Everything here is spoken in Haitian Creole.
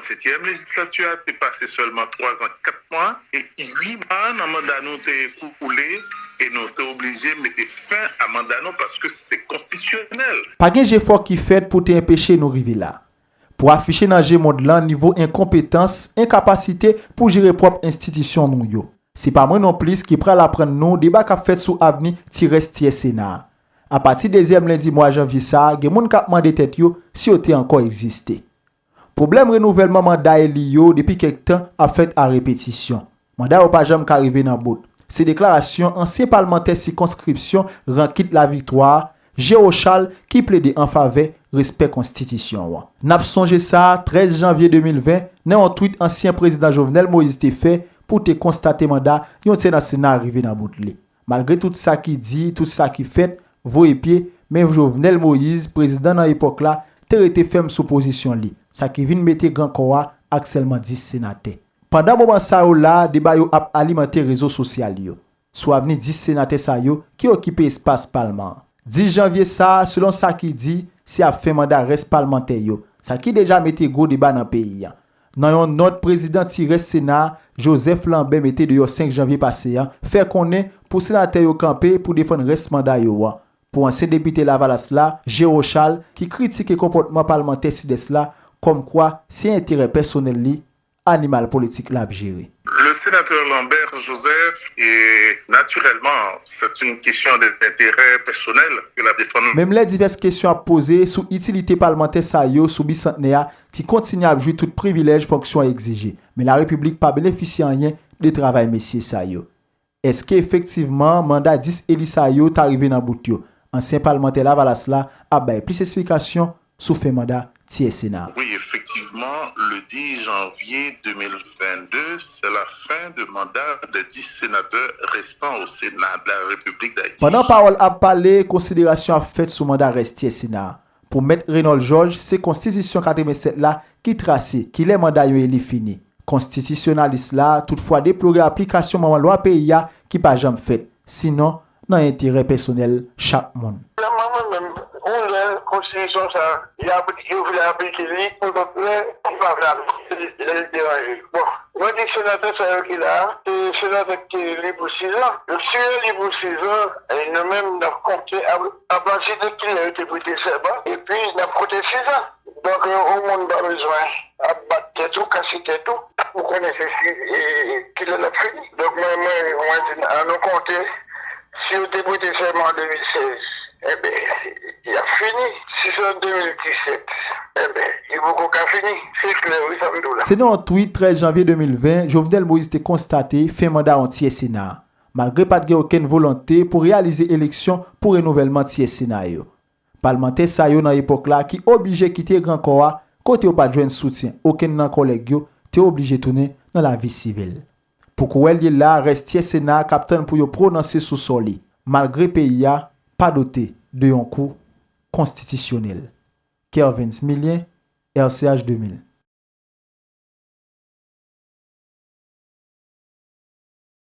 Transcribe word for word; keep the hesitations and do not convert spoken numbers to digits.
Setyèm lejislati a te pase sèlman twa zan, kat mwa, e uit mwa nan manda nou te ekoule, e nou te oblije mete fen a manda nou paske se konstitisyonèl. Pa gen jefò ki fèt pou te enpeche nou rive la. Pou afiche nan je mond lan nivo enkonpetans, enkapasite pou jere pwòp enstitisyon nou yo. Se pa mwen nonplis ki pral aprann nou deba k ap fèt sou avni ti rès tyè Sena a. Apati dezyèm lendi mwa janvye sa a, gen moun k ap mande tèt yo si yo te ankò egziste. Pwoblèm renouvèlman manda eli yo depi kèk tan ap fèt a repetisyon. Manda yo pa janm ka rive nan bout. Se deklarasyon ansyen palmantè sikonskripsyon Rankit Laviktwa a, Jero Chal, ki plede an favè respè konstitisyon an. N ap sonje sa, trèz janvye de mil ven, nan yon twit ansyen prezidan Jovenel Moïse te fè pou te konstate manda yon tyè nan Sena a rive nan bout li. Malgre tout sa ki di, tout sa ki fèt, voye pye, men Jovenel Moïse, prezidan nan epòk la, te rete fèm sou pozisyon li, sa ki vin mete gran kò a ak sèlman dis senatè. Pandan moman sa yo la, deba yo ap alimante rezo sosyal yo sou avni dis senatè sa yo ki okipe espas palman an. Dis janvye sa a, selon sa ki di, se ap fen manda rès palmantè yo, sa ki deja mete gwo deba nan peyi a. Nan yon nòt, prezidan ti rès Sena a, Joseph Lambert, mete deyò senk janvye pase a, fè konnen pou senatè yo kanpe pou defann rès manda yo a. Pou ansyen depite Lavalas la, Jero Chal, ki kritike konpòtman palmantè Sidès la, kòmkwa se enterè pèsonèl li, animal politik l ap jere. Le sénateur Lambert Joseph, et naturellement, c'est une question d'intérêt personnel que la défense. Menm lè divès kesyon ap poze sou itilite palmantè sa yo sou bisantnè a ki kontinye ap jwi tout privilèj fonksyon an egzije, men larepiblik pa benefisye anyen de travay mesye sa yo. Èske efektivman manda dis eli sa yo ta rive nan bout yo? Ansyen palmantè Lavalas la ap bay plis esplikasyon sou fen manda ti rès Sena a. Oui, effectivement, le dix janvier deux mille vingt-deux, c'est la fin de mandat des dix sénateurs restants au Sénat de la République d'Haïti. Pandan pawòl ap pale, konsiderasyon ap fèt sou manda rès ti rès Sena a. Pou Mèt Renold Georges, se konstitisyon katrevennsèt la ki trase kilè manda yon eli fini. Konstitisyonalis la, toutfwa, deplore aplikasyon manman lwa peyi a ki pa janm fèt, sinon nan enterè pèsonèl chak moun. Mwen menm, yon lè konstitisyon sa, y ap, yo vle aplike li, yon lòt lè, yo pa vle aplike li, lè li deranje. Bon, mwen di senatè sa yo ki la a, se senatè ki te eli pou sizan. Donk, si yo eli pou sizan, e nou menm, n ap konte a, apati de kilè yo te prete sèman, epi n ap konte sizan. Donk, yon moun pa bezwen ap bat tèt ou, kase tèt ou, pou konnen se si, e, kilè l ap fini. Donk, mwen, mwen, mwen di, an nou konte, si yo te prete sèman an de mil sèz, enben, y ap fini. Si se an de mil disèt, enben, yo poko ka fini. Se klè, wi, sa m di w la. Se nan yon twit trèz janvye de mil ven, Jovenel Moïse te konstate fen manda yon tyè Sena a, malgre pa t gen okenn volonte pou reyalize eleksyon pou renouvèlman tyè Sena yo. Palmantè sa yo nan epòk la ki oblije kite Gran Kò a, kote yo pa t jwenn soutyen okenn nan kòlèg yo, te oblije tounen nan lavi sivil. Pou kouwè l ye la, rès tyè Sena a k ap tann pou yo pwononse sou sò li, malgre peyi a pa dote de yon kou konstitisyonèl. Kervens Milien, R C H de mil.